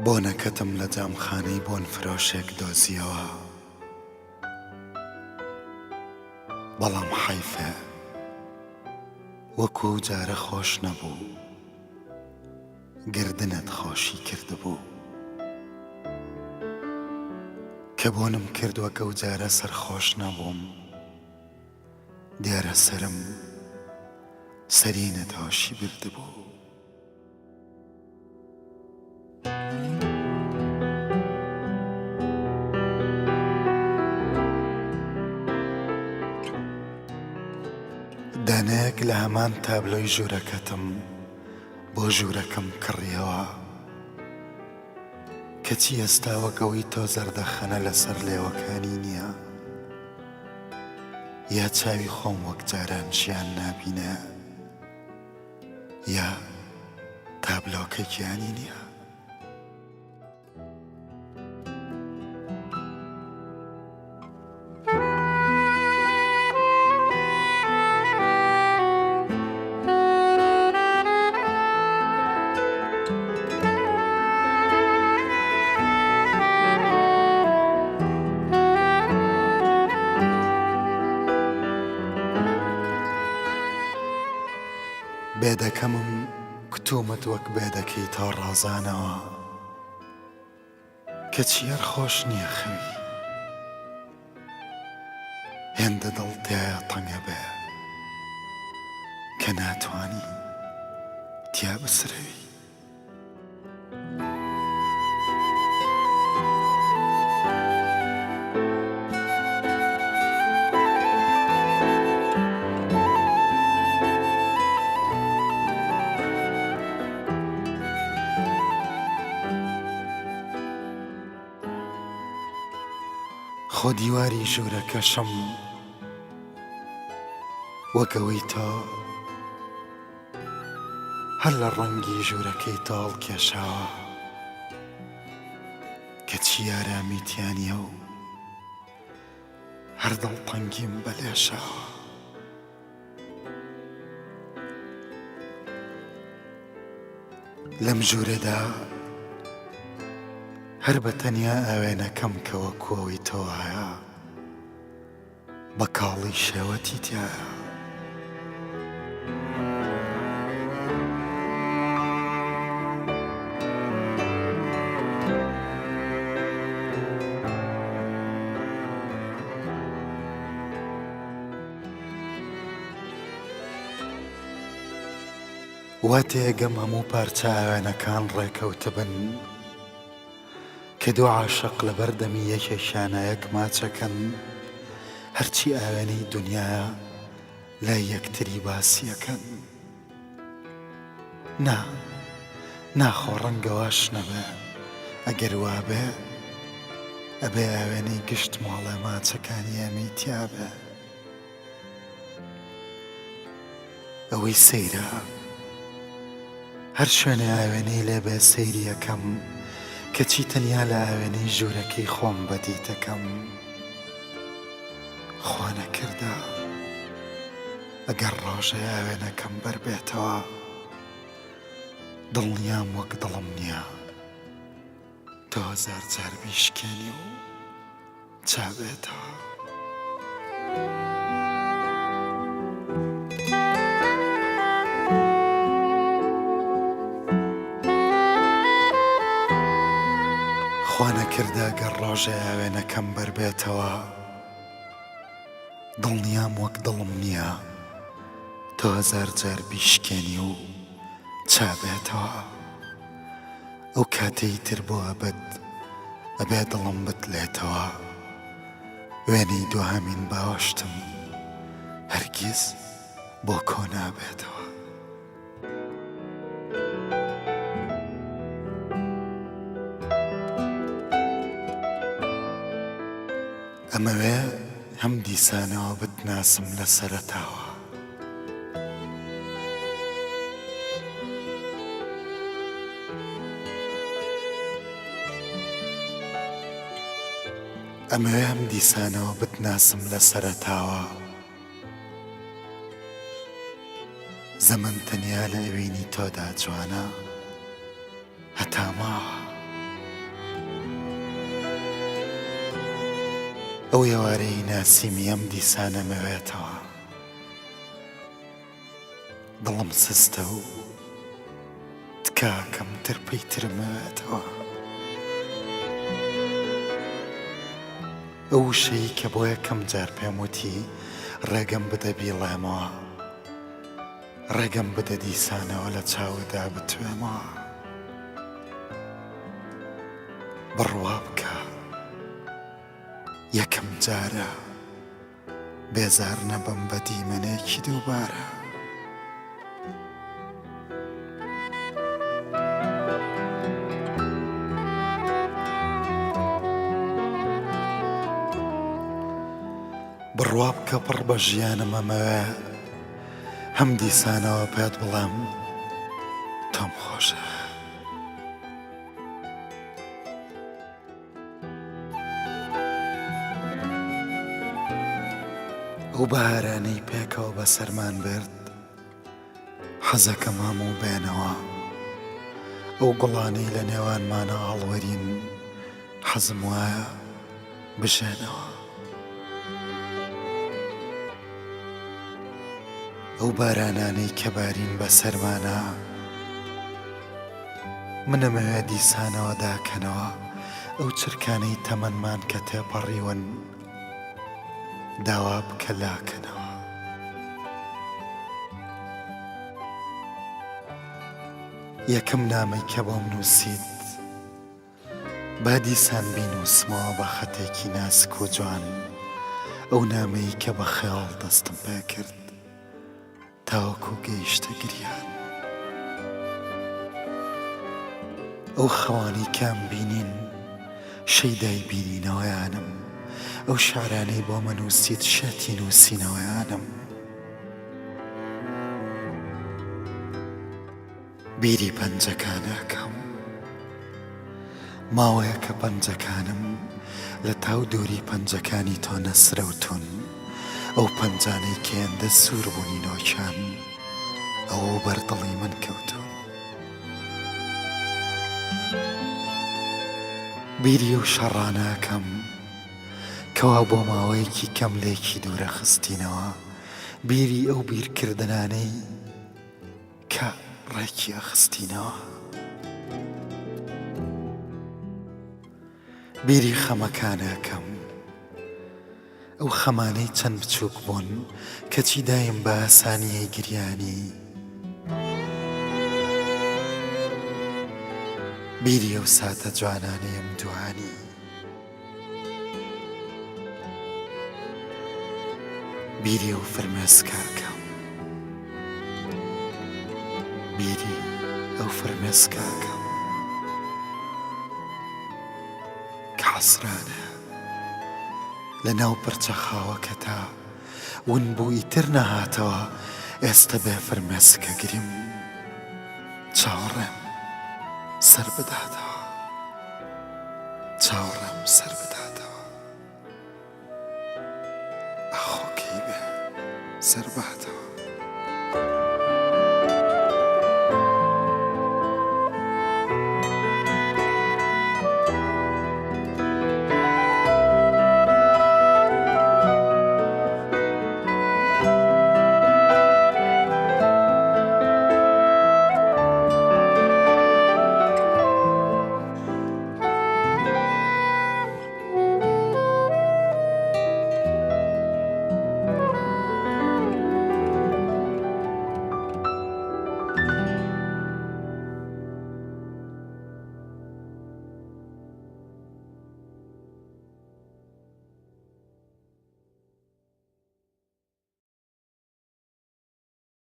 بۆنەکەتم لە جامخانەی بۆنفرۆشێک دۆزیەوە. بەڵام حەیفێ وەکو ئەو جارە خۆش نەبوو. گردنت خۆشی کردبوو. کە بۆنم کرد وەک ئەو جارە سەرخۆش نەبووم. دیارە سەرم سەرینت هۆشی بردبوو. دانەیەک لە هەمان تابلۆی ژوورەکەتم بۆ ژوورەکەم کڕیەوە. کەچی ئێستا وەک ئەوەی تۆ زەردەخەنە لەسەر لێوەکانی نییە. یا چاوی خۆم وەک جاران ژیان نابینێ یا تابلۆکە گیانی نییە. بێدەکەمم کتومت وەک بێدەکەی تۆ ڕازانەوە کەچی هەر خۆش نییە خەوی هێندە دڵ تیایا تەنگە بێ کە ناتوانی تیا بسرەوی. خۆ دیواری ژوورەکەشم وەک ئەوەی تۆ هەر لە ڕەنگی ژوورەکەی تۆ هەڵکێشاوە کەچی ئارامی تیا نییە و هەر دڵتەنگیم بە لێشاوە. لەم ژوورەدا هەر بە تەنیا ئاوێنەکەم کە وەکو ئەوەی تۆ وایە بە کاڵی شێوەتی تیایە. وا تێگەم هەموو پارچە ئاوێنەکان ڕێکەوتبن کە دوو عاشق لەبەر دەمی یەکێکیانا یەک ماچەکەن هەرچی ئاوێنەی دونیایە لای یەکتری باسیەکەن. نا نا خۆ ڕەنگە واش نەبێ ئەگەر وابێ ئەبێ ئاوێنەی گشت ماڵێ ماچەکانی ئەمی تیابێ. ئەوەی سەیرە هەر شوێنێ ئاوێنەی لێ بێ سەیری ئەکەم کەچی تەنیا لە ئاوێنەی ژوورەکەی خۆم بەدیت ئەکەم خوا نەکردە ئەگەر ڕۆژێ ئاوێنەکەم بەر بێتەوە دڵنیام وەک دڵم نییە تۆ هەزار جار بیشکێنی و چابێتەوە. خوا نەکردە گەر ڕۆژێ ئاوێنەکەم بەربێتەوە دڵنیام وەک دڵم نییە تۆ هەزار جار بیشکێنی و چابێتەوە. ئەو کاتەی تر بۆ ئەبەد ئەبێ دڵم بتلێتەوە وێنەی دواهەمین باوەشتم هەرگیز بۆ کۆ نابێتەوە. ئەمەوێ هەم دیسانەوە بتناسم لە سەرەتاوە. ئەمەوێ هەم دیسانەوە بتناسم لە سەرەتاوە. زەمەن تەنیا لە ئەوینی تۆدا جوانە هەتا ماوە. ئەو ئێوارەی ناسیمی ئەم دیسان ئەمەوێتەوە. دڵم سستە و تکاکەم ترپەی ترم ئەوێتەوە. ئەو وشەی کە بۆ یەکەم جار پێم وتی ڕێگەم بدە بیڵێمەوە. ڕێگەم بدە دیسانەوە لە چاوتدا بتوێمەوە. بڕوا بکە یەکەم جارە بێزار نەبم بە دیمەنێکی دووبارە. بڕوا بکە پڕ بە ژیانم ئەمەوێ هەم دیسانەوە پێت بڵێم تۆم خۆشە. ئەو بەهارانەی پێکەوە بەسەرمان برد حەزەکەم هەموو بێنەوە ئەو گوڵانەی لە نێوانمانە هەڵوەرین حەزم وایە بژێنەوە. ئەو بارانانەی کە بارین بەسەرمانا من ئەمەوێ دیسانەوە داکەنەوە ئەو چرکانەی تەمەنمان کە تێپەڕیون داوا بکە لاکەنەوە. یەکەم نامەی کە بۆم نووسیت با دیسان بینووسمەوە بە خەتێکی ناسک و جوان ئەو نامەی کە بە خەیاڵ دەستم پێ کرد تاوەکو گەیشتە گریان. ئەو خەوانەی کە ئەمبینین شەیدای بینینەوەیانم، ئەو شعرانەی بۆمە نووسیت شێتی نووسینەوەیانم. بیری پەنجەکان ئەکەم. ماوەیەکە پەنجەکانم لە تاو دووری پەنجەکانی تۆ نەسرەوتوون، ئەو پەنجانەی کە هێندە سوور بوون نینۆکیان ئەوە و بەر دڵی من کەوتوون. بیری ئەو شەڕانە ئەکەم کەوا بۆ ماوەیەکی کەم لێکی دوورەخستینەوە، بیری ئەو بیرکردنانەی. کە ڕێکی ئەخستینەوە. بیری خەمەکان ئەکەم. ئەو خەمانەی چەند بچووک بوون کەچی دایم بە ئاسانی ئەیگریانی. بیری ئەو ساتە جوانانەی ئەم دوانی. بیری ئەو فرمێسکە ئەکەم. بیری ئەو فرمێسکە ئەکەم کە حەسرانە لە ناو پرچە خاوەکەتا ون بوو ئیتر نەهاتەوە ئێستە بێ فرمێسکە گریم چاوەڕێم سەر بداتەوە چاوەڕێم سەر بداتەوە ئاخۆ کەی بێ سەر باتەوە.